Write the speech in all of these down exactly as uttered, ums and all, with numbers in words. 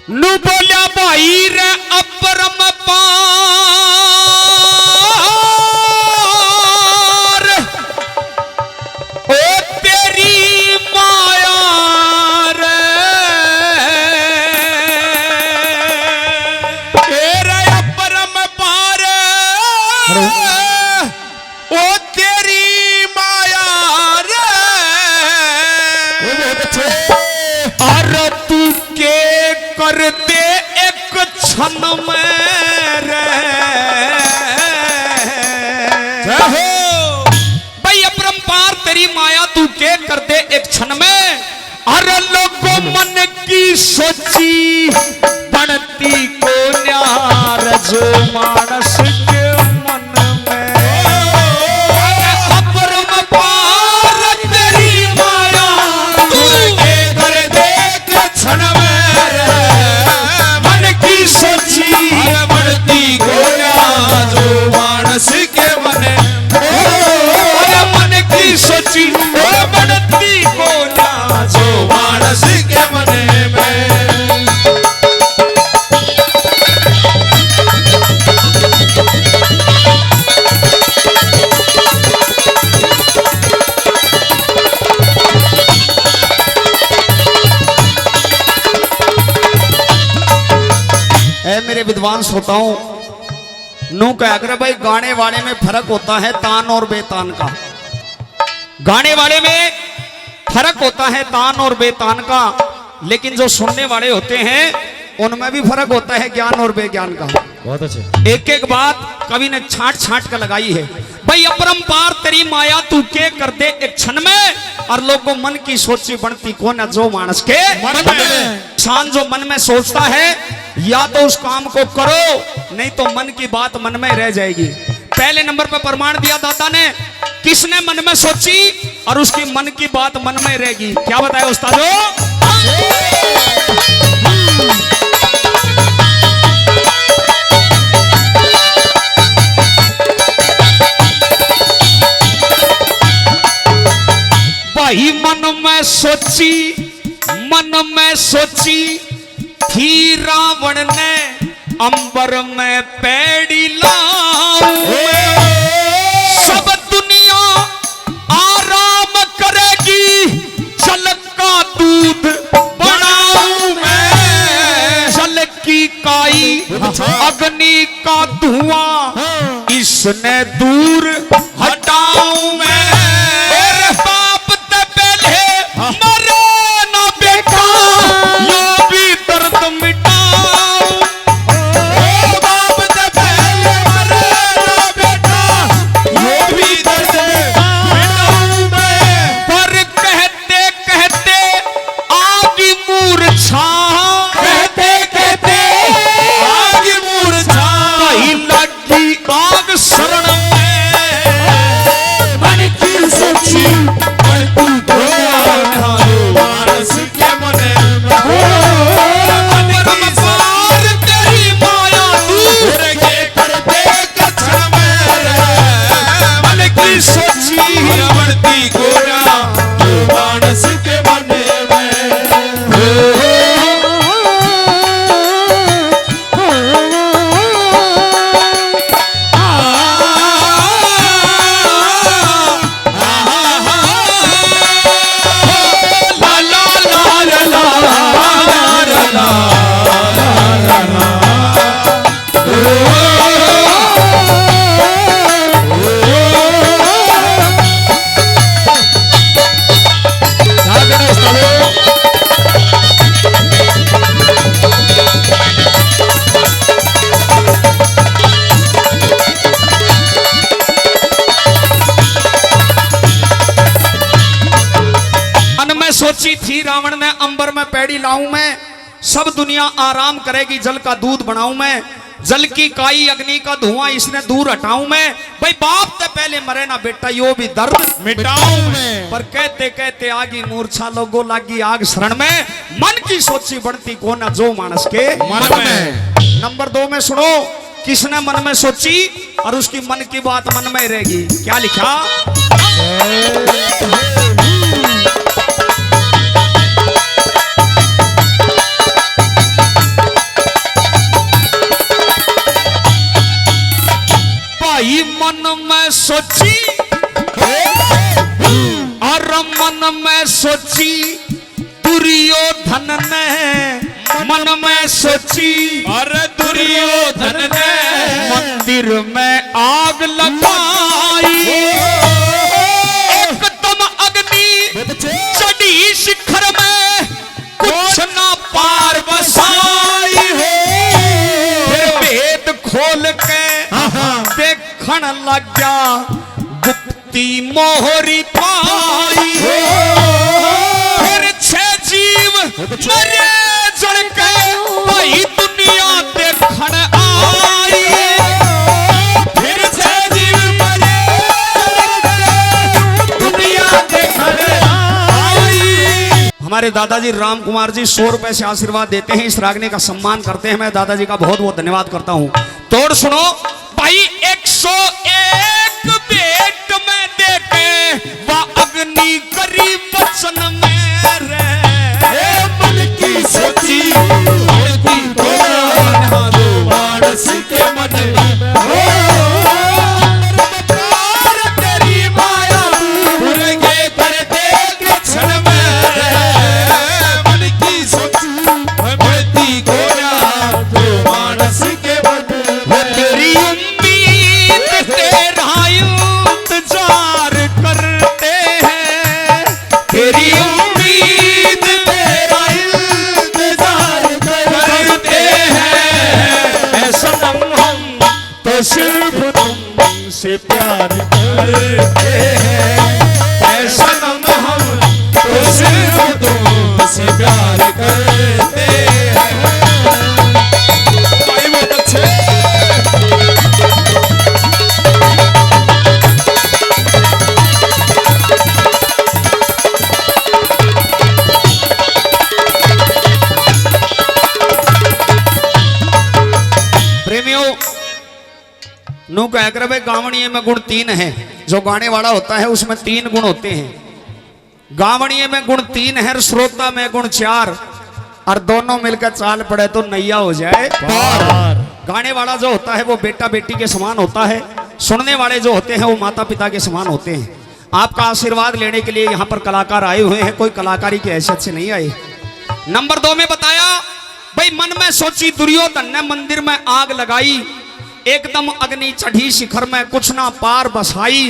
नू बोल्या भाई रे अपरम पार, ओ तेरी माया रे, ए रे अपरम पार, अरे। ओ तेरी माया रे। वो बहुत अच्छे। अरे तू के कर दे एक क्षण में रे। जय हो। भाई अपरंपार तेरी माया तू के कर दे एक क्षण में। अरे लोगों मन की सोची बनती को न्यार जो मानस के मन में। अपरंपार तेरी माया तू के कर दे एक क्षण में। मन की सोची बनती को न्यार जो मानस के मन, ओ, मन की सोची, ओ, बनती को ना जो मानस के मन में। ऐ मेरे विद्वान श्रोताओं, नू कहा करे भाई, गाने वाले में फर्क होता है तान और बेतान का। गाने वाले में फर्क होता है तान और बेतान का, लेकिन जो सुनने वाले होते हैं उनमें भी फर्क होता है ज्ञान और बेज्ञान का। बहुत अच्छे। एक एक बात कवि ने छांट छांट कर लगाई है। भाई अपरंपार तेरी माया तू के कर दे एक क्षण में, और लोगों मन की सोची बनती को ना जो मानस के मन में। इंसान जो मन में सोचता है, या तो उस काम को करो, नहीं तो मन की बात मन में रह जाएगी। पहले नंबर पर प्रमाण दिया दादा ने, किसने मन में सोची और उसकी मन की बात मन में रहेगी। क्या बताया उस्तादो? भाई मन में सोची, मन में सोची थी रावण ने अंबर में पैड़ी लाऊं मैं। सब दुनिया आराम करेगी, जल का दूध बनाऊं मैं। जल की काई, अग्नि का धुआं, इसने दूर हटाऊं मैं। मेरे बाप ते पहले मरे ना बेटा, यो भी दर्द मिटाऊं। ओ बाप ते पहले मरे ना बेटा, यो भी दर्द मिटाऊं मैं। पर कहते कहते आगी मूर्छा, कहते कहते आगी मूर्छा, कहीं लग की आग शरण में। मन की सोची, मन की खोया, मानस के मन में। ओ, मन की सोची, तेरी माया तू, और ये कर दे कछड़ में। मन की सोची, बनती गोरा, मानस के मन में। मन में सोची थी रावण ने, अंबर में पैड़ी लाऊं मैं, सब दुनिया आराम करेगी, जल का दूध बनाऊं मैं, जल की काई अग्नि का धुआं इसने दूर हटाऊं मैं। भाई बाप ते पहले मरे ना बेटा, यो भी दर्द मिटाऊं मैं। पर कहते कहते आगी मूर्छा, लोगों लागी आग शरण में। मन की सोची बनती कोना जो मानस के मन में। नंबर दो में सुनो, किसने मन में सोची और उसकी मन की बात मन में रहेगी। क्या लिखा? मन में सोची, और मन में सोची दुर्योधन ने, मन में सोची, अरे दुर्योधन ने मंदिर में आग लगाई। एकदम अग्नि चढ़ी शिखर में, कुछ ना पार बसाई हो। फिर भेद खोल के देखण लग गया, गुप्ती मोहरी पाई हो। फिर छह जीव मरे जल के, भाई दुनिया देखण आई। फिर छह जीव मरे जल के, दुनिया देखण आई। हमारे दादाजी राम कुमार जी सौ रुपए से आशीर्वाद देते हैं, इस रागनी का सम्मान करते हैं। मैं दादाजी का बहुत बहुत धन्यवाद करता हूँ। तोड़ सुनो भाई, एक सौ एक भेंट में देखे वा अग्नि करी वचन मेरे। हे मन की सोची, होती तो ना दो मानस के मन में। हो, प्यार तेरी माया पूरेंगे कर दे के क्षण में। मन की सोची, होती तो ना दो मानस के मन में। वो तेरी उम्मीद, तेरा इंतजार करते हैं, तेरी उम्मीद, तेरा इंतजार करते हैं। ऐ सनम हम तो सिर्फ तुमसे प्यार करते हैं, ऐ सनम हम तो सिर्फ तुमसे प्यार करते हैं। भाई बहुत अच्छे। प्रेमियों, नू कह कर भाई, गावणिये में गुण तीन है। जो गाने वाला होता है, उसमें तीन गुण होते हैं। गावणिये में गुण तीन है, श्रोता में गुण चार, और दोनों मिलकर चाल पड़े तो नैया हो जाए पार। गाने वाला जो होता है, वो बेटा बेटी के समान होता है, सुनने वाले जो होते हैं, वो माता पिता के समान होते हैं। आपका आशीर्वाद लेने के लिए यहाँ पर कलाकार आए हुए हैं, कोई कलाकारी की हैसियत से नहीं आए। नंबर दो में बताया भाई, मन में सोची दुर्योधन ने मंदिर में आग लगाई, एकदम अग्नि चढ़ी शिखर में, कुछ ना पार बसाई।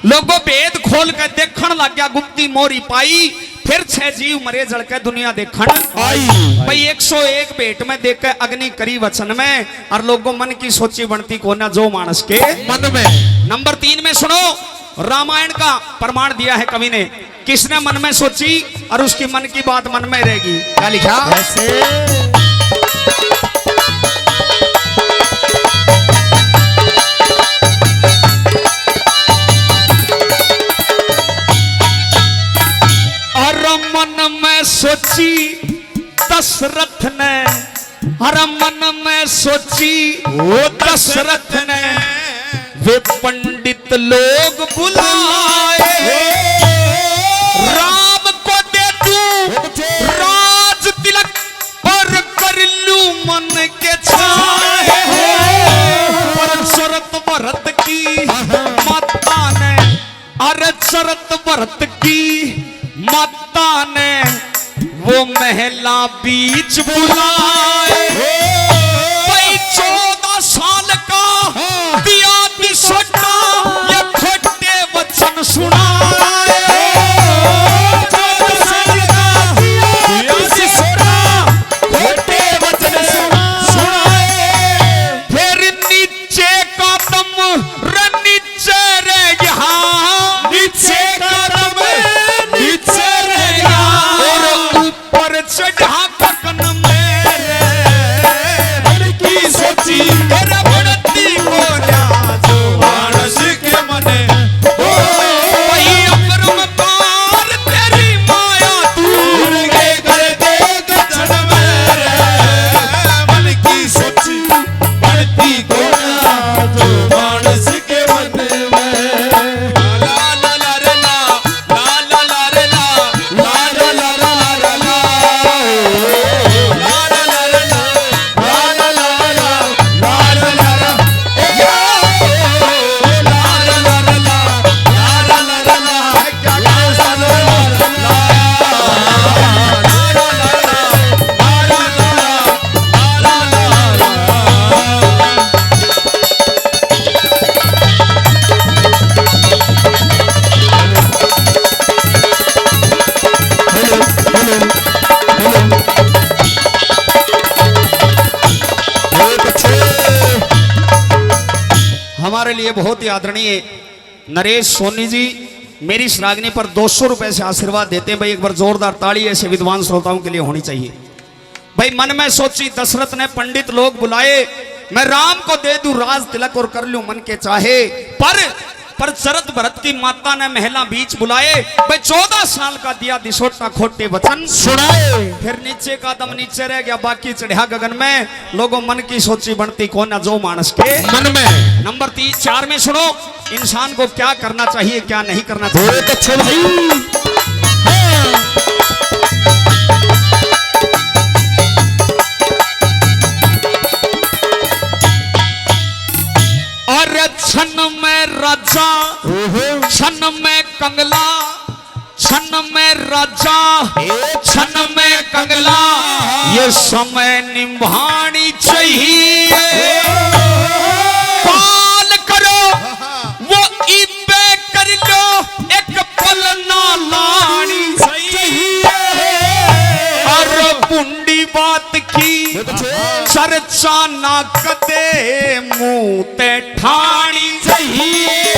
लोगों भेद खोल के देखण लग गया, गुप्ती मोरी पाई। फिर छह जीव मरे जल के दुनिया देखण आई। भाई, एक सौ एक भेंट में देख के अग्नि करी वचन में, और लोगों मन की सोची बनती कोना जो मानस के मन में। नंबर तीन में सुनो, रामायण का प्रमाण दिया है कवि ने, किसने मन में सोची और उसकी मन की बात मन में रहेगी। क्या लिखा? ऐसे। और मन में सोची दशरथ ने, हर मन में सोची वो दशरथ ने, वे पंडित लोग बुलाए। राम को दे दूं राज तिलक और कर लूं मन के चाहे। पर शरत भरत की माता ने, अरे शरत भरत की माता ने वो महला बीच बुलाए। भाई चौदह साल का दिया बिसोटा, ये खोटे वचन सुनाए। चौदह साल का दिया बिसोटा, खोटे वचन सुनाए। फिर नीचे कदम रनी नीचे रह गया, नीचे कदम नीचे रह गया, और ऊपर चढ़ा गगन में। हमारे लिए बहुत ही आदरणीय नरेश सोनी जी मेरी इस रागनी पर दो सौ रुपए से आशीर्वाद देते हैं। भाई, एक बार जोरदार ताली ऐसे विद्वान श्रोताओं के लिए होनी चाहिए। भाई, मन में सोची दशरथ ने पंडित लोग बुलाए, मैं राम को दे दूं राज तिलक और कर लूं मन के चाहे। पर, पर जरत भरत की माता ने महला बीच बुलाए। भाई, चौदह साल का दिया दिसोटा खोटे वचन सुनाए। फिर नीचे का दम नीचे रह गया, बाकी चढ़ा गगन में। लोगों, मन की सोची बनती कोना जो मानस के मन में। नंबर तीन, चार में सुनो, इंसान को क्या करना चाहिए, क्या नहीं करना चाहिए। बहुत अच्छे भाई। हाँ। अरे छन में राजा, ओहो। छन में कंगला, छन में राजा, ए छन में कंगला, ये समय निभानी चाहिए। पाल करो, वो इबे कर लो, एक पल ना लानी चाहिए। और बुंडी बात की चर्चा ना कदे मुंह ते ठानी चाहिए।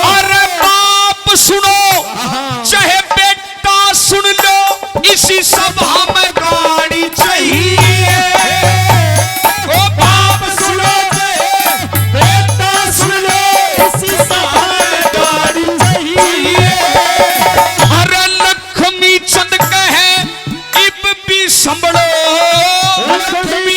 अरे बाप सुनो, चाहे बेटा सुन लो, इसी सभा में गानी चाहिए। ओ बाप सुनो, चाहे बेटा सुन लो, इसी सभा में गानी चाहिए। अरे लक्ष्मी चंद कहे, इब भी संभलो, लक्ष्मी